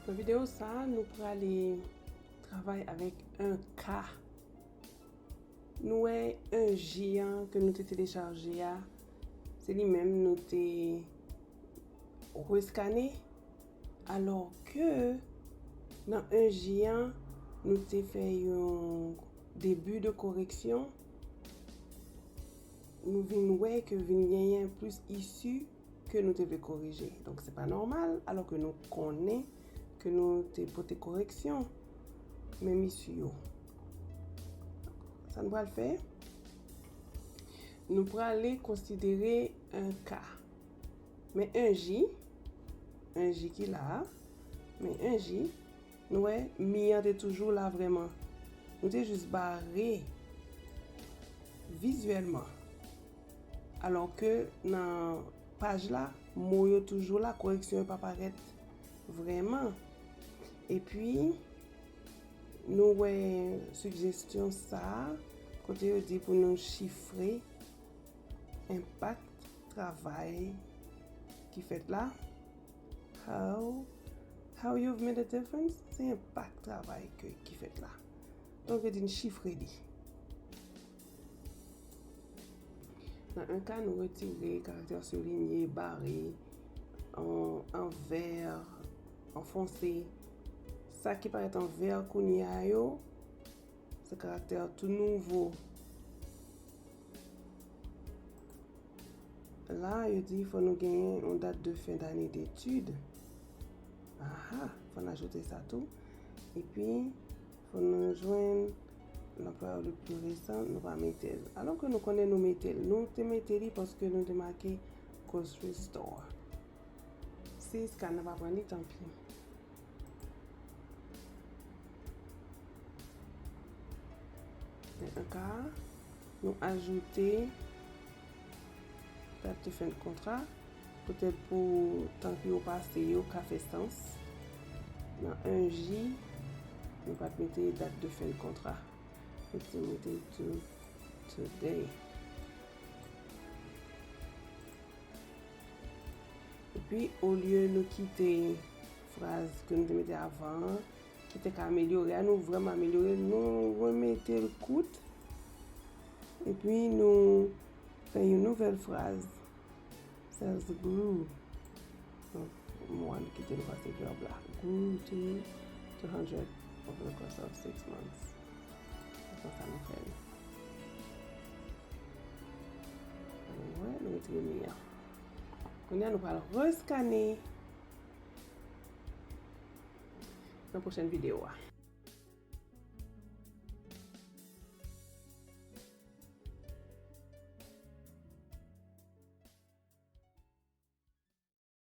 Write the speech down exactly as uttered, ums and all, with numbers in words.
Nan videyo sa a, nou prale travay avèk en K. Nou wè en J an ke nou te telechaje a, se li menm nou te reskane, alò ke nan en J an, nou te fè yon debi de koreksyon, nou vin wè ke vin genyen plis isi ke nou te vle korije. Donk, se pa nòmal, alò ke nou konnen ke nou te pote koreksyon menm isi yo. Sa nou pral fè? Nou prale konsidere en K. Men en J, en J ki la a, men en J, nou wè, mi an te toujou la vrèman. Nou te jis bare vizyèlman. Alò ke nan paj la, mo yo toujou la, koreksyon yo pa parèt vrèman. Epi, nou wè sijesyon sa a, kote yo di pou nou chifre enpak travay ki fèt la. How, how you've made a difference? Se enpak travay ke, ki fèt la. Donk, yo di n chifre li. Nan en K, nou retire karaktè soulinye, bare, an, an vè, an fonse. Sa ki parèt an vè kounye a yo, se karaktè tou nouvo. La, yo di fò nou genyen yon dat de fen dane detid. Aha, fò n ajoute sa tou. Epi, fò nou jwenn l'employeur le plus récent, nou pa mete l. Alò ke nou konnen nou mete l. Nou te mete li paske nou te make grocery store. Si Iska nan pa pran li, tanpi. Men an ka, nou ajoute dat de fen de kontra, poutèt pou tan ki yo pase yo ka fè sans. Nan en J, nou pa t mete dat de fen de kontra. Nou te mete to today. Epi, olye nou kite fraz ke nou te mete avan an, ki te ka amelyore a, nou vrèman amelyore l, nou remete l kout. Epi, nou fè yon nouvèl fraz. Sales grew. Donk, mo a nou kite nou pase vèb la. Grew to two hundred over the course of six months. Se konsa nou fè l. Ann wè, nou retire mi an. Kounye a, nou pral reskane nan pwochèn videyo a.